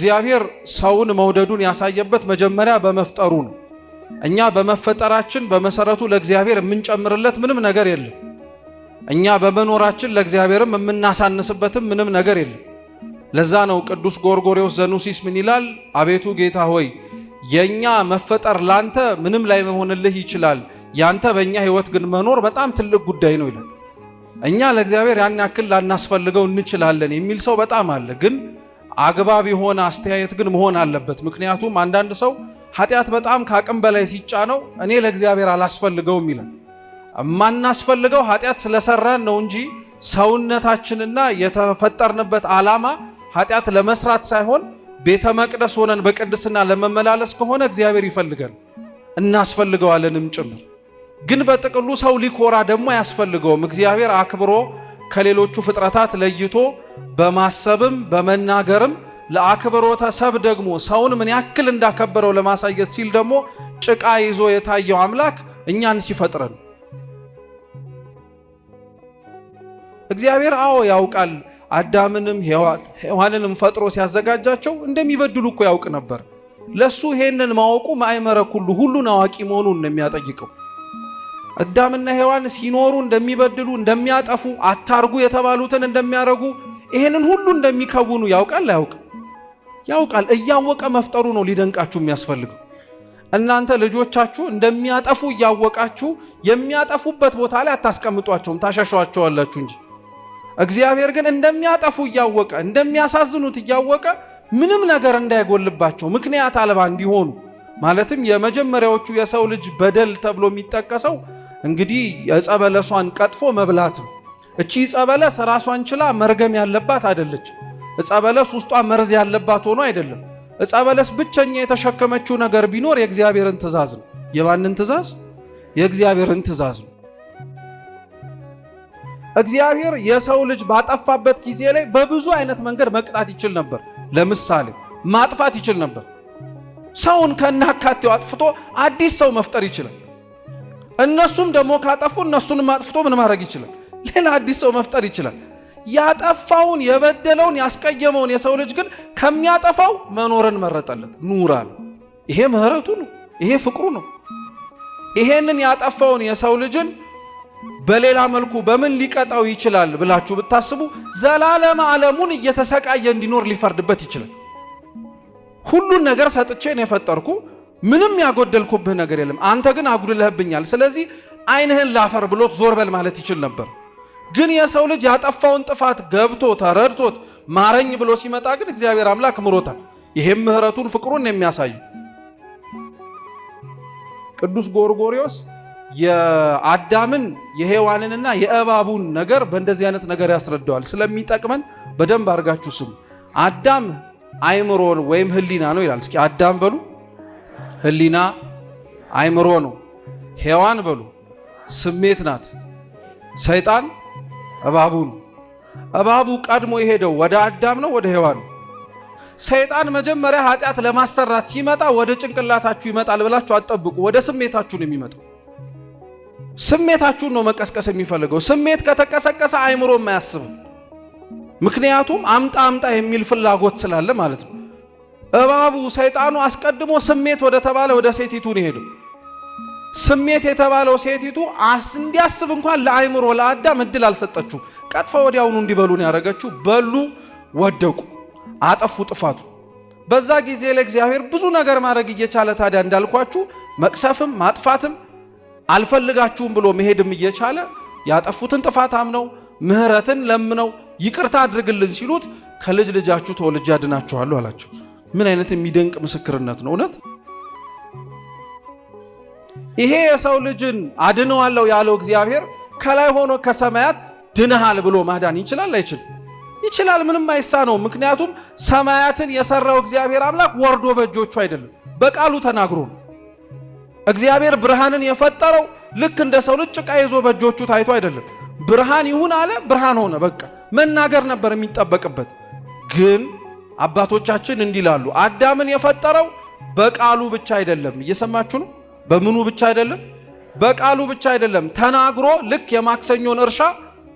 እግዚአብሔር ሰውን መውደዱን ያሳየበት መጀመሪያ በመፍጠሩ ነው። እኛ በመፈጠራችን በመሰረቱ ለእግዚአብሔር የምንጨምርለት ምንም ነገር የለም። እኛ በመኖራችን ለእግዚአብሔርም የምናሳንስበትም ምንም ነገር የለም። ለዛ ነው ቅዱስ ጎርጎርዮስ ዘኑሲስ ምን ይላል? አቤቱ ጌታ ሆይ የእኛ መፈጠር ላንተ ምንም ላይ መሆንልህ ይችላል፣ ያንተ በእኛ ሕይወት ግን መኖር በጣም ትልቅ ጉዳይ ነው ይላል። እኛ ለእግዚአብሔር ያን ያክል ላናስፈልገው እንችላለን የሚል ሰው በጣም አለ ግን አግባብ የሆነ አስተያየት ግን መሆን አለበት። ምክንያቱም አንዳንድ ሰው ኃጢአት በጣም ከአቅም በላይ ሲጫነው እኔ ለእግዚአብሔር አላስፈልገውም ይላል። የማናስፈልገው ኃጢአት ስለሰራን ነው እንጂ ሰውነታችንና የተፈጠርንበት ዓላማ ኃጢአት ለመስራት ሳይሆን ቤተ መቅደስ ሆነን በቅድስና ለመመላለስ ከሆነ እግዚአብሔር ይፈልገን እናስፈልገዋለንም ጭምር። ግን በጥቅሉ ሰው ሊኮራ ደግሞ አያስፈልገውም። እግዚአብሔር አክብሮ ከሌሎቹ ፍጥረታት ለይቶ በማሰብም በመናገርም ለአክብሮተ ሰብ ደግሞ ሰውን ምን ያክል እንዳከበረው ለማሳየት ሲል ደግሞ ጭቃ ይዞ የታየው አምላክ እኛን ሲፈጥረን እግዚአብሔር አዎ ያውቃል። አዳምንም ሔዋንንም ፈጥሮ ሲያዘጋጃቸው እንደሚበድሉ እኮ ያውቅ ነበር። ለሱ ይሄንን ማወቁ ማእመረ ኩሉ ሁሉን አዋቂ መሆኑን ነው የሚያጠይቀው። አዳምና ሔዋን ሲኖሩ እንደሚበድሉ፣ እንደሚያጠፉ፣ አታርጉ የተባሉትን እንደሚያረጉ፣ ይሄንን ሁሉ እንደሚከውኑ ያውቃል አያውቅ? ያውቃል። እያወቀ መፍጠሩ ነው ሊደንቃችሁ የሚያስፈልገው። እናንተ ልጆቻችሁ እንደሚያጠፉ እያወቃችሁ የሚያጠፉበት ቦታ ላይ አታስቀምጧቸውም፣ ታሻሿቸዋላችሁ እንጂ። እግዚአብሔር ግን እንደሚያጠፉ እያወቀ እንደሚያሳዝኑት እያወቀ ምንም ነገር እንዳይጎልባቸው ምክንያት አልባ እንዲሆኑ ማለትም የመጀመሪያዎቹ የሰው ልጅ በደል ተብሎ የሚጠቀሰው እንግዲህ የዕፀ በለሷን ቀጥፎ መብላት ነው። እቺ ዕፀ በለስ ራሷን ችላ መርገም ያለባት አይደለች። ዕፀ በለስ ውስጧ መርዝ ያለባት ሆኖ አይደለም። ዕፀ በለስ ብቸኛ የተሸከመችው ነገር ቢኖር የእግዚአብሔርን ትእዛዝ ነው። የማንን ትእዛዝ? የእግዚአብሔርን ትእዛዝ ነው። እግዚአብሔር የሰው ልጅ ባጠፋበት ጊዜ ላይ በብዙ አይነት መንገድ መቅጣት ይችል ነበር። ለምሳሌ ማጥፋት ይችል ነበር። ሰውን ከናካቴው አጥፍቶ አዲስ ሰው መፍጠር ይችላል። እነሱም ደግሞ ካጠፉ እነሱንም አጥፍቶ ምን ማድረግ ይችላል? ሌላ አዲስ ሰው መፍጠር ይችላል። ያጠፋውን የበደለውን ያስቀየመውን የሰው ልጅ ግን ከሚያጠፋው መኖርን መረጠለት። ኑር አለ። ይሄ ምህረቱ ነው። ይሄ ፍቅሩ ነው። ይሄንን ያጠፋውን የሰው ልጅን በሌላ መልኩ በምን ሊቀጣው ይችላል ብላችሁ ብታስቡ ዘላለም ዓለሙን እየተሰቃየ እንዲኖር ሊፈርድበት ይችላል። ሁሉን ነገር ሰጥቼ ነው የፈጠርኩ፣ ምንም ያጎደልኩብህ ነገር የለም፣ አንተ ግን አጉድለህብኛል፣ ስለዚህ ዓይንህን ላፈር ብሎት ዞር በል ማለት ይችል ነበር። ግን የሰው ልጅ ያጠፋውን ጥፋት ገብቶ ተረድቶት ማረኝ ብሎ ሲመጣ ግን እግዚአብሔር አምላክ ምሮታል። ይሄም ምህረቱን ፍቅሩን የሚያሳይ ቅዱስ ጎርጎርዮስ የአዳምን የሔዋንንና የእባቡን ነገር በእንደዚህ አይነት ነገር ያስረዳዋል። ስለሚጠቅመን በደንብ አድርጋችሁ ስሙ። አዳም አይምሮን ወይም ህሊና ነው ይላል። እስኪ አዳም በሉ ህሊና አይምሮ ነው። ሔዋን በሉ ስሜት ናት። ሰይጣን እባቡ ነው። እባቡ ቀድሞ የሄደው ወደ አዳም ነው ወደ ሔዋን ነው? ሰይጣን መጀመሪያ ኃጢአት ለማሰራት ሲመጣ ወደ ጭንቅላታችሁ ይመጣል ብላችሁ አትጠብቁ። ወደ ስሜታችሁ ነው የሚመጣው። ስሜታችሁን ነው መቀስቀስ የሚፈልገው። ስሜት ከተቀሰቀሰ አይምሮም አያስብም። ምክንያቱም አምጣ አምጣ የሚል ፍላጎት ስላለ ማለት ነው። እባቡ ሰይጣኑ አስቀድሞ ስሜት ወደ ተባለ ወደ ሴቲቱ ነው የሄደው። ስሜት የተባለው ሴቲቱ እንዲያስብ እንኳን ለአይምሮ ለአዳም እድል አልሰጠችው። ቀጥፋ ወዲያውኑ እንዲበሉ ነው ያደረገችው። በሉ፣ ወደቁ፣ አጠፉ ጥፋቱ። በዛ ጊዜ ለእግዚአብሔር ብዙ ነገር ማድረግ እየቻለ ታዲያ እንዳልኳችሁ መቅሰፍም ማጥፋትም አልፈልጋችሁም ብሎ መሄድም እየቻለ ያጠፉትን ጥፋት አምነው ምህረትን ለምነው ይቅርታ አድርግልን ሲሉት ከልጅ ልጃችሁ ተወልጄ አድናችኋለሁ አላቸው። ምን አይነት የሚደንቅ ምስክርነት ነው! እውነት ይሄ የሰው ልጅን አድነዋለሁ ያለው እግዚአብሔር ከላይ ሆኖ ከሰማያት ድነሃል ብሎ ማዳን ይችላል አይችልም? ይችላል። ምንም አይሳነው። ምክንያቱም ሰማያትን የሰራው እግዚአብሔር አምላክ ወርዶ በእጆቹ አይደለም፣ በቃሉ ተናግሮ ነው። እግዚአብሔር ብርሃንን የፈጠረው ልክ እንደ ሰው ልጅ ጭቃ ይዞ በእጆቹ ታይቶ አይደለም። ብርሃን ይሁን አለ፣ ብርሃን ሆነ። በቃ መናገር ነበር የሚጠበቅበት። ግን አባቶቻችን እንዲህ ይላሉ፣ አዳምን የፈጠረው በቃሉ ብቻ አይደለም። እየሰማችሁ ነው? በምኑ ብቻ አይደለም? በቃሉ ብቻ አይደለም። ተናግሮ ልክ የማክሰኞን እርሻ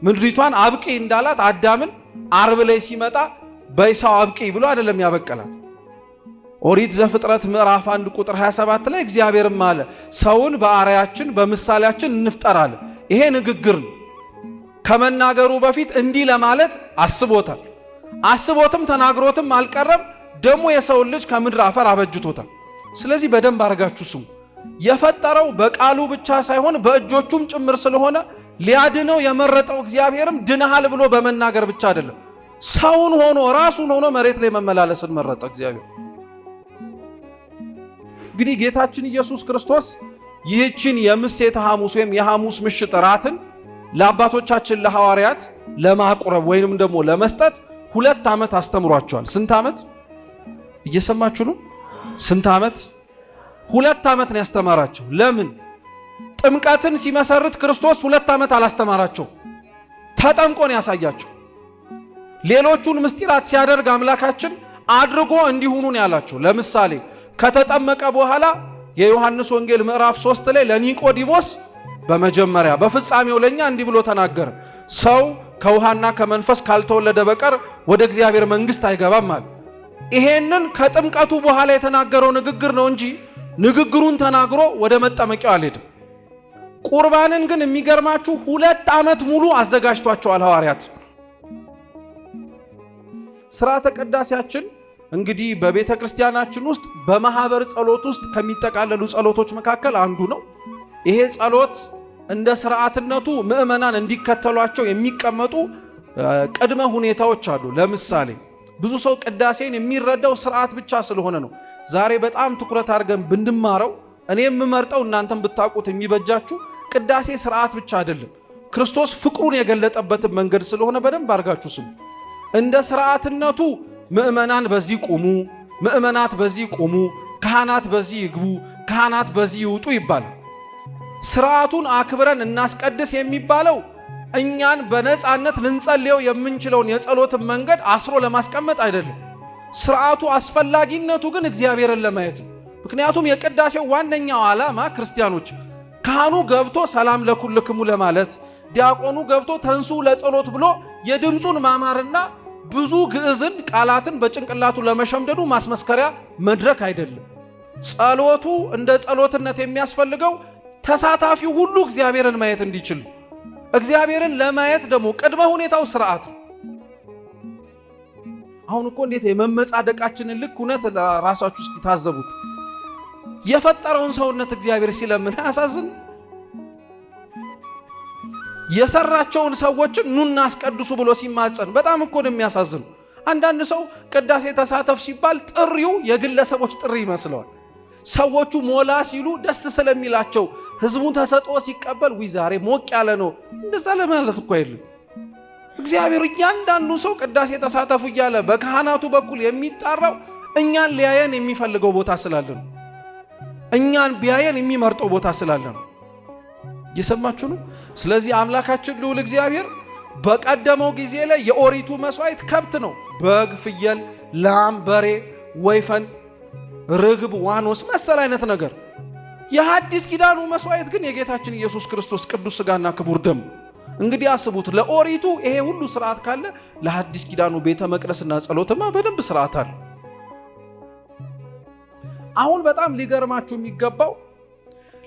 ምድሪቷን አብቂ እንዳላት አዳምን አርብ ላይ ሲመጣ በይሳው አብቂ ብሎ አይደለም ያበቀላት። ኦሪት ዘፍጥረት ምዕራፍ 1 ቁጥር 27 ላይ እግዚአብሔርም አለ ሰውን በአርአያችን በምሳሌያችን እንፍጠር አለ። ይሄ ንግግር ነው። ከመናገሩ በፊት እንዲህ ለማለት አስቦታል። አስቦትም ተናግሮትም አልቀረም። ደግሞ የሰውን ልጅ ከምድር አፈር አበጅቶታል። ስለዚህ በደንብ አድርጋችሁ ስሙ። የፈጠረው በቃሉ ብቻ ሳይሆን በእጆቹም ጭምር ስለሆነ ሊያድነው የመረጠው እግዚአብሔርም ድነሃል ብሎ በመናገር ብቻ አይደለም፣ ሰውን ሆኖ ራሱን ሆኖ መሬት ላይ መመላለስን መረጠ እግዚአብሔር። እንግዲህ ጌታችን ኢየሱስ ክርስቶስ ይህችን የምሴተ ሐሙስ ወይም የሐሙስ ምሽት እራትን ለአባቶቻችን ለሐዋርያት ለማቁረብ ወይንም ደግሞ ለመስጠት 2 ዓመት አስተምሯቸዋል። ስንት ዓመት? እየሰማችሁ ነው? ስንት ዓመት? 2 ዓመት ነው ያስተማራቸው። ለምን? ጥምቀትን ሲመሰርት ክርስቶስ 2 ዓመት አላስተማራቸው፣ ተጠምቆ ነው ያሳያቸው። ሌሎቹን ምስጢራት ሲያደርግ አምላካችን አድርጎ እንዲሁኑ ነው ያላቸው። ለምሳሌ ከተጠመቀ በኋላ የዮሐንስ ወንጌል ምዕራፍ 3 ላይ ለኒቆዲሞስ በመጀመሪያ በፍጻሜው ለኛ እንዲህ ብሎ ተናገረ። ሰው ከውሃና ከመንፈስ ካልተወለደ በቀር ወደ እግዚአብሔር መንግሥት አይገባም አለ። ይሄንን ከጥምቀቱ በኋላ የተናገረው ንግግር ነው እንጂ ንግግሩን ተናግሮ ወደ መጠመቂያው አልሄድም። ቁርባንን ግን የሚገርማችሁ 2 ዓመት ሙሉ አዘጋጅቷቸዋል ሐዋርያት። ስርዓተ ቅዳሴያችን እንግዲህ በቤተ ክርስቲያናችን ውስጥ በማህበር ጸሎት ውስጥ ከሚጠቃለሉ ጸሎቶች መካከል አንዱ ነው። ይሄ ጸሎት እንደ ስርዓትነቱ ምዕመናን እንዲከተሏቸው የሚቀመጡ ቅድመ ሁኔታዎች አሉ። ለምሳሌ ብዙ ሰው ቅዳሴን የሚረዳው ስርዓት ብቻ ስለሆነ ነው። ዛሬ በጣም ትኩረት አድርገን ብንማረው እኔ የምመርጠው እናንተም ብታውቁት የሚበጃችሁ ቅዳሴ ስርዓት ብቻ አይደለም፣ ክርስቶስ ፍቅሩን የገለጠበትን መንገድ ስለሆነ በደንብ አድርጋችሁ ስሙ። እንደ ስርዓትነቱ ምዕመናን በዚህ ቁሙ፣ ምዕመናት በዚህ ቁሙ፣ ካህናት በዚህ ይግቡ፣ ካህናት በዚህ ይውጡ ይባላል። ስርዓቱን አክብረን እናስቀድስ የሚባለው እኛን በነፃነት ልንጸልየው የምንችለውን የጸሎትን መንገድ አስሮ ለማስቀመጥ አይደለም። ስርዓቱ አስፈላጊነቱ ግን እግዚአብሔርን ለማየት ነው። ምክንያቱም የቅዳሴው ዋነኛው ዓላማ ክርስቲያኖች ካህኑ ገብቶ ሰላም ለኩልክሙ ለማለት፣ ዲያቆኑ ገብቶ ተንሱ ለጸሎት ብሎ የድምፁን ማማርና ብዙ ግዕዝን ቃላትን በጭንቅላቱ ለመሸምደዱ ማስመስከሪያ መድረክ አይደለም። ጸሎቱ እንደ ጸሎትነት የሚያስፈልገው ተሳታፊው ሁሉ እግዚአብሔርን ማየት እንዲችል፣ እግዚአብሔርን ለማየት ደግሞ ቅድመ ሁኔታው ስርዓት ነው። አሁን እኮ እንዴት የመመጻደቃችንን ልክ እውነት ራሳችሁ እስኪ ታዘቡት። የፈጠረውን ሰውነት እግዚአብሔር ሲለምን አያሳዝን? የሰራቸውን ሰዎችን ኑና አስቀድሱ ብሎ ሲማጸን በጣም እኮ ነው የሚያሳዝን። አንዳንድ ሰው ቅዳሴ ተሳተፍ ሲባል ጥሪው የግለሰቦች ጥሪ ይመስለዋል። ሰዎቹ ሞላ ሲሉ ደስ ስለሚላቸው ህዝቡን ተሰጥኦ ሲቀበል ዊ ዛሬ ሞቅ ያለ ነው እንደዛ ለማለት እኮ አይደለም። እግዚአብሔር እያንዳንዱ ሰው ቅዳሴ ተሳተፉ እያለ በካህናቱ በኩል የሚጣራው እኛን ሊያየን የሚፈልገው ቦታ ስላለ ነው። እኛን ቢያየን የሚመርጠው ቦታ ስላለ ነው። እየሰማችሁ ነው። ስለዚህ አምላካችን ልዑል እግዚአብሔር በቀደመው ጊዜ ላይ የኦሪቱ መስዋዕት ከብት ነው። በግ፣ ፍየል፣ ላም፣ በሬ፣ ወይፈን፣ ርግብ፣ ዋኖስ መሰል አይነት ነገር። የሐዲስ ኪዳኑ መስዋዕት ግን የጌታችን ኢየሱስ ክርስቶስ ቅዱስ ሥጋና ክቡር ደም። እንግዲህ አስቡት፣ ለኦሪቱ ይሄ ሁሉ ስርዓት ካለ ለሐዲስ ኪዳኑ ቤተ መቅደስና ጸሎትማ በደንብ ስርዓት አለ። አሁን በጣም ሊገርማችሁ የሚገባው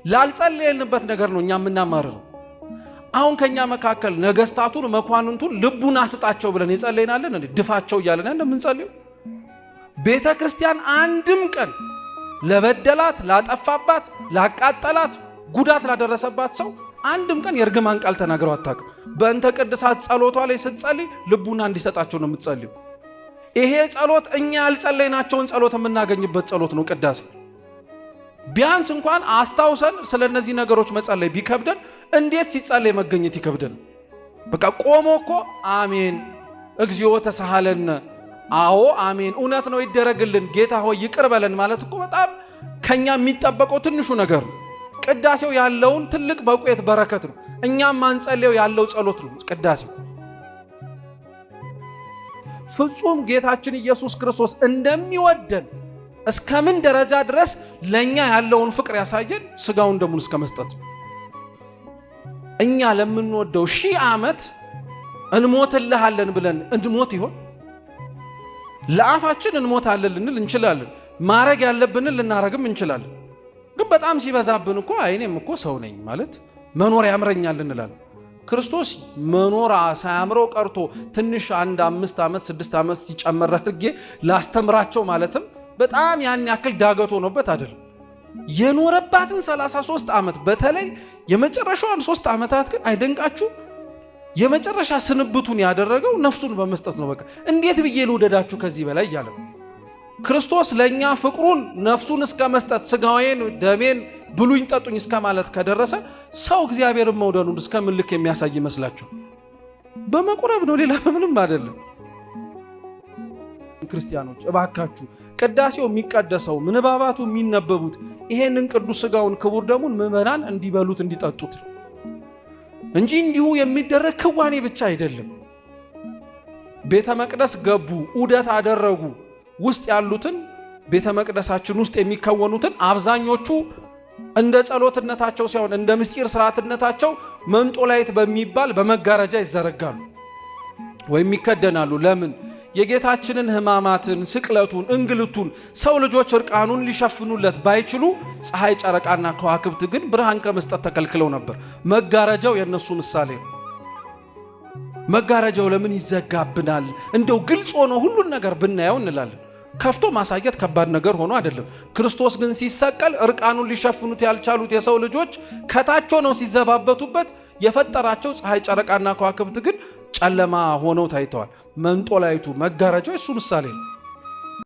ላልጸለየንበት ነገር ነው እኛ የምናማርረው። አሁን ከኛ መካከል ነገስታቱን መኳንንቱን ልቡን አስጣቸው ብለን የጸለይናለን እንዴ? ድፋቸው እያለን እንደምንጸልየው ቤተ ክርስቲያን አንድም ቀን ለበደላት፣ ላጠፋባት፣ ላቃጠላት፣ ጉዳት ላደረሰባት ሰው አንድም ቀን የእርግማን ቃል ተናግረው አታውቅም። በእንተ ቅድሳት ጸሎቷ ላይ ስትጸልይ ልቡና እንዲሰጣቸው ነው የምትጸልዩ። ይሄ ጸሎት እኛ ያልጸለይናቸውን ጸሎት የምናገኝበት ጸሎት ነው ቅዳሴ። ቢያንስ እንኳን አስታውሰን ስለ እነዚህ ነገሮች መጸለይ ቢከብደን እንዴት ሲጸለይ መገኘት ይከብደን? በቃ ቆሞ እኮ አሜን እግዚኦ ተሳሃለነ፣ አዎ አሜን፣ እውነት ነው ይደረግልን፣ ጌታ ሆይ ይቅር በለን ማለት እኮ በጣም ከኛ የሚጠበቀው ትንሹ ነገር ነው። ቅዳሴው ያለውን ትልቅ በቁየት በረከት ነው። እኛም ማንጸልየው ያለው ጸሎት ነው ቅዳሴው። ፍጹም ጌታችን ኢየሱስ ክርስቶስ እንደሚወደን እስከምን ደረጃ ድረስ ለእኛ ያለውን ፍቅር ያሳየን ስጋውን ደሙን እስከ መስጠት። እኛ ለምንወደው 1000 ዓመት እንሞትልሃለን ብለን እንሞት ይሆን? ለአፋችን እንሞታለን ልንል እንችላለን። ማረግ ያለብንን ልናረግም እንችላለን። ግን በጣም ሲበዛብን እኮ እኔም እኮ ሰው ነኝ ማለት መኖር ያምረኛል እንላለን። ክርስቶስ መኖር ሳያምረው ቀርቶ ትንሽ አንድ 5 ዓመት 6 ዓመት ሲጨመር አድርጌ ላስተምራቸው ማለትም በጣም ያን ያክል ዳገት ሆኖበት አይደለም። የኖረባትን 33 ዓመት በተለይ የመጨረሻዋን 3 ዓመታት ግን አይደንቃችሁ? የመጨረሻ ስንብቱን ያደረገው ነፍሱን በመስጠት ነው። በቃ እንዴት ብዬ ልውደዳችሁ ከዚህ በላይ እያለ ክርስቶስ ለእኛ ፍቅሩን ነፍሱን እስከ መስጠት ስጋዬን ደሜን ብሉኝ ጠጡኝ እስከ ማለት ከደረሰ ሰው እግዚአብሔርን መውደዱን እስከ ምን ልክ የሚያሳይ ይመስላችሁ? በመቁረብ ነው፣ ሌላ በምንም አይደለም። ክርስቲያኖች እባካችሁ ቅዳሴው የሚቀደሰው ምንባባቱ የሚነበቡት ይሄንን ቅዱስ ስጋውን ክቡር ደሙን ምዕመናን እንዲበሉት እንዲጠጡት እንጂ እንዲሁ የሚደረግ ክዋኔ ብቻ አይደለም። ቤተ መቅደስ ገቡ፣ ዑደት አደረጉ። ውስጥ ያሉትን ቤተ መቅደሳችን ውስጥ የሚከወኑትን አብዛኞቹ እንደ ጸሎትነታቸው ሳይሆን እንደ ምስጢር ስርዓትነታቸው መንጦላይት በሚባል በመጋረጃ ይዘረጋሉ ወይም ይከደናሉ። ለምን? የጌታችንን ሕማማትን፣ ስቅለቱን፣ እንግልቱን ሰው ልጆች እርቃኑን ሊሸፍኑለት ባይችሉ ፀሐይ፣ ጨረቃና ከዋክብት ግን ብርሃን ከመስጠት ተከልክለው ነበር። መጋረጃው የእነሱ ምሳሌ ነው። መጋረጃው ለምን ይዘጋብናል? እንደው ግልጽ ሆኖ ሁሉን ነገር ብናየው እንላለን። ከፍቶ ማሳየት ከባድ ነገር ሆኖ አይደለም። ክርስቶስ ግን ሲሰቀል እርቃኑን ሊሸፍኑት ያልቻሉት የሰው ልጆች ከታች ሆነው ሲዘባበቱበት የፈጠራቸው ፀሐይ፣ ጨረቃና ከዋክብት ግን ጨለማ ሆነው ታይተዋል። መንጦላይቱ መጋረጃው እሱ ምሳሌ ነው።